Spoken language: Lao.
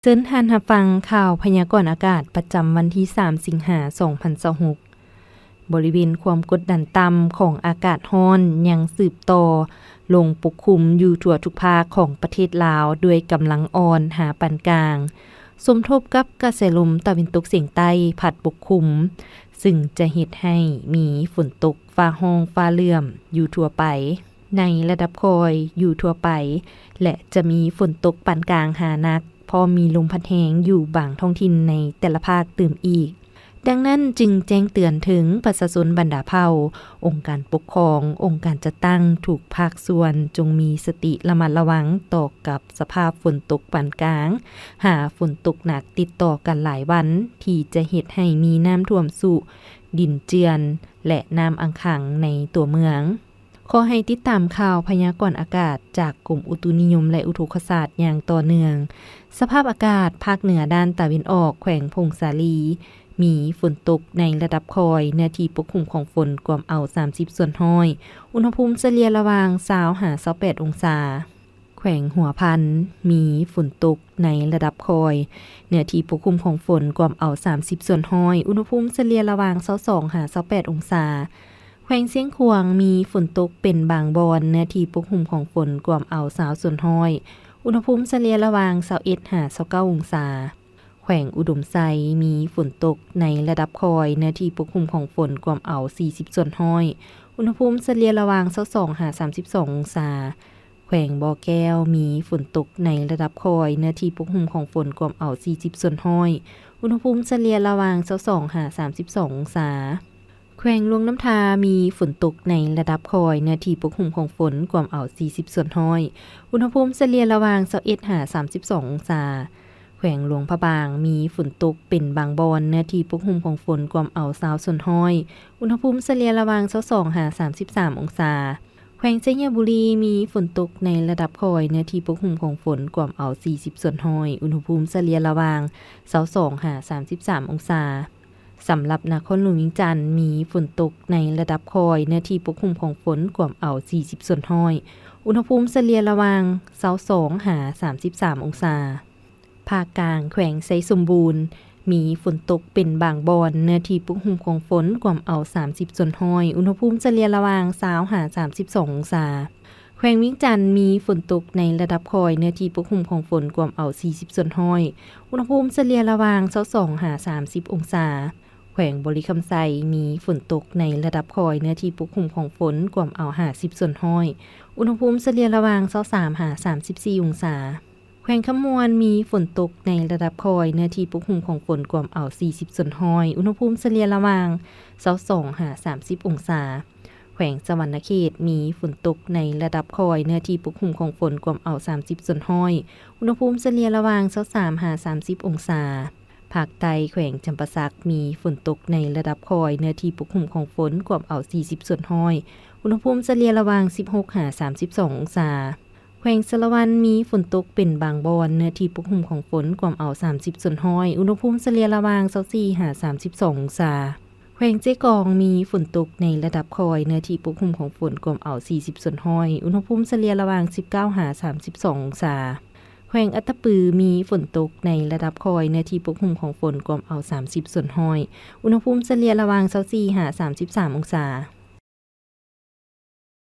ເຊີນທ່ານຮັບຟັງຂ່າວພະຍາກອນອາກາດປະຈຳວັນທີສາມ ສິງຫາ ສອງພັນຊາວຫົກ. ບໍລິເວນຄວາມກົດດັນຕ່ຳຂອງອາກາດຮ້ອນຍັງສືບຕໍ່ລົງປົກຄຸມຢູ່ທົ່ວທຸກພາກຂອງປະເທດລາວດ້ວຍກຳລັງອ່ອນຫາປານກາງ, ສົມທົບກັບກະແສລົມຕາເວັນຕົກສຽງໃຕ້ພັດປົກຄຸມ, ຊຶ່ງຈະເຮັດໃຫ້ມີຝົນຕົກຟ້າຮ້ອງຟ້າເຫຼື້ອມຢູ່ທົ່ວໄປ ໃນລະດັບຄ່ອຍຢູ່ທົ່ວໄປ ແລະ ຈະມີຝົນຕົກປານກາງຫາໜັກ ພ້ອມມີລົມພັດແຮງຢູ່ບາງທ້ອງຖິ່ນໃນແຕ່ລະພາກຕື່ມອີກ. ດັ່ງນັ້ນຈຶ່ງແຈ້ງເຕືອນເຖິງປະຊາຊົນບັນດາເຜົ່າ, ອົງການປົກຄອງ, ອົງການຈັດຕັ້ງທຸກພາກສ່ວນ ຈົ່ງມີສະຕິລະມັດລະວັງຕໍ່ກັບສະພາບຝົນຕົກປານກາງ ຫາຝົນຕົກໜັກຕິດຕໍ່ກັນຫຼາຍວັນ ທີ່ຈະເຮັດໃຫ້ມີນ້ຳຖ້ວມຊຸ, ດິນເຈື່ອນ ແລະ ນ້ຳອັ່ງຂັງໃນຕົວເມືອງ. ຂໍໃຫ້ຕິດຕາມຂ່າວພະຍາກອນອາກາດຈາກກົມອຸຕຸນິຍົມ ແລະ ອຸທົກກະສາດຢ່າງຕໍ່ເນື່ອງ. ສະພາບອາກາດ ພາກເໜືອດ້ານຕາເວັນອອກ ແຂວງຜົ້ງສາລີ ມີຝົນຕົກໃນລະດັບຄ່ອຍ, ເນື້ອທີ່ປົກຄຸມຂອງຝົນກວມເອົາສາມສິບສ່ວນຮ້ອຍ, ອຸນຫະພູມສະເລ່ຍລະຫວ່າງຊາວຫາຊາວແປດອົງສາ. ແຂວງຫົວພັນ ມີຝົນຕົກໃນລະດັບຄ່ອຍ, ເນື້ອທີ່ປົກຄຸມຂອງຝົນກວມເອົາສາມສິບສ່ວນຮ້ອຍ, ອຸນຫະພູມສະເລ່ຍລະຫວ່າງຊາວສອງຫາຊາວແປດອົງສາ. ແຂວງຊຽງຂວາງ ມີຝົນຕົກເປັນບາງບ່ອນ, ເນື້ອທີ່ປົກຄຸມຂອງຝົນກວມເອົາຊາວສ່ວນຮ້ອຍ, ອຸນຫະພູມສະເລ່ຍລະຫວ່າງຊາວເອັດຫາຊາວເກົ້າອົງສາ. ແຂວງອຸດົມໄຊ ມີຝົນຕົກໃນລະດັບຄ່ອຍ, ເນື້ອທີ່ປົກຄຸມຂອງຝົນກວມເອົາສີ່ສິບສ່ວນຮ້ອຍ, ອຸນຫະພູມສະເລ່ຍລະຫວ່າງຊາວສອງຫາສາມສິບສອງອົງສາ. ແຂວງບໍ່ແກ້ວ ມີຝົນຕົກໃນລະດັບຄ່ອຍ, ເນື້ອທີ່ປົກຄຸມຂອງຝົນກວມເອົາສີ່ສິບສ່ວນຮ້ອຍ, ອຸນຫະພູມສະເລ່ຍລະຫວ່າງຊາວສອງຫາສາມສິບສອງອົງສາ. ແຂວງຫຼວງນ້ຳທາ ມີຝົນຕົກໃນລະດັບຄ່ອຍ, ເນື້ອທີ່ປົກຄຸມຂອງຝົນກວມເອົາສີ່ສິບສ່ວນຮ້ອຍ, ອຸນຫະພູມສະເລ່ຍລະຫວ່າງຊາວເອັດຫາສາມສິບສອງອົງສາ. ແຂວງຫຼວງພະບາງ ມີຝົນຕົກເປັນບາງບ່ອນ, ເນື້ອທີ່ປົກຄຸມຂອງຝົນກວມເອົາຊາວສ່ວນຮ້ອຍ, ອຸນຫະພູມສະເລ່ຍລະຫວ່າງຊາວສອງຫາສາມສິບສາມອົງສາ. ແຂວງໄຊຍະບູລີ ມີຝົນຕົກໃນລະດັບຄ່ອຍ, ເນື້ອທີ່ປົກຄຸມຂອງຝົນກວມເອົາສີ່ສິບສ່ວນຮ້ອຍ, ອຸນຫະພູມສະເລ່ຍລະຫວ່າງຊາວສອງຫາສາມສິບສາມອົງສາ. ສຳລັບນະຄອນຫຼວງວຽງຈັນ ມີຝົນຕົກໃນລະດັບຄ່ອຍ, ເນື້ອທີ່ປົກຄຸມຂອງຝົນກວມເອົາສີ່ສິບສ່ວນຮ້ອຍ, ອຸນຫະພູມສະເລ່ຍລະຫວ່າງຊາວສອງຫາສາມສິບສາມອົງສາ. ພາກກາງ ແຂວງໄຊສົມບູນ ມີຝົນຕົກເປັນບາງບ່ອນ, ເນື້ອທີ່ປົກຫຸ້ມຂອງຝົນກວມເອົາສາມສິບສ່ວນຮ້ອຍ, ອຸນຫະພູມສະເລ່ຍລະຫວ່າງຊາວຫາສາມສິບສອງອົງສາ. ແຂວງວຽງຈັນ ມີຝົນຕົກໃນລະດັບຄ່ອຍ, ເນື້ອທີ່ປົກຫຸ້ມຂອງຝົນກວມເອົາສີ່ສິບສ່ວນຮ້ອຍ, ອຸນຫະພູມສະເລ່ຍລະຫວ່າງຊາວສອງຫາສາມສິບອົງສາ. ແຂວງບໍລິຄຳໄຊ ມີຝົນຕົກໃນລະດັບຄ່ອຍ, ເນື້ອທີ່ປົກຫຸ້ມຂອງຝົນກວມເອົາຫ້າສິບສ່ວນຮ້ອຍ, ອຸນຫະພູມສະເລ່ຍລະຫວ່າງຊາວສາມຫາສາມສິບສີ່ອົງສາ. ແຂວງຄຳມ່ວນ ມີຝົນຕົກໃນລະດັບຄ່ອຍ, ເນື້ອທີ່ປົກຫຸ້ມຂອງຝົນກວມເອົາສີ່ສິບສ່ວນຮ້ອຍ, ອຸນຫະພູມສະເລ່ຍລະຫວ່າງຊາວສອງຫາສາມສິບອົງສາ. ແຂວງສະຫວັນນະເຂດ ມີຝົນຕົກໃນລະດັບຄ່ອຍ, ເນື້ອທີ່ປົກຫຸ້ມຂອງຝົນກວມເອົາສາມສິບສ່ວນຮ້ອຍ, ອຸນຫະພູມສະເລ່ຍລະຫວ່າງຊາວສາມຫາສາມສິບອົງສາ. ພາກໃຕ້ ແຂວງຈຳປາສັກ ມີຝົນຕົກໃນລະດັບຄ່ອຍ, ເນື້ອທີ່ປົກຫຸ້ມຂອງຝົນກວມເອົາສີ່ສິບສ່ວນຮ້ອຍ, ອຸນຫະພູມສະເລ່ຍລະຫວ່າງສິບຫົກຫາສາມສິບສອງອົງສາ. ແຂວງສາລະວັນ ມີຝົນຕົກເປັນບາງບ່ອນ, ເນື້ອທີ່ປົກຫຸ້ມຂອງຝົນກວມເອົາສາມສິບສ່ວນຮ້ອຍ, ອຸນຫະພູມສະເລ່ຍລະຫວ່າງຊາວສີ່ຫາສາມສິບສອງອົງສາ. ແຂວງເຊກອງ ມີຝົນຕົກໃນລະດັບຄ່ອຍ, ເນື້ອທີ່ປົກຫຸ້ມຂອງຝົນກວມເອົາສີ່ສິບສ່ວນຮ້ອຍ, ອຸນຫະພູມສະເລ່ຍລະຫວ່າງສິບເກົ້າຫາສາມສິບສອງອົງສາ. ແຂວງອັດຕະປື ມີຝົນຕົກໃນລະດັບຄ່ອຍ, ເນື້ອທີ່ປົກຫຸ້ມຂອງຝົນກວມເອົາສາມສິບສ່ວນຮ້ອຍ, ອຸນຫະພູມສະເລ່ຍລະຫວ່າງຊາວສີ່ຫາສາມສິບສາມອົງສາ.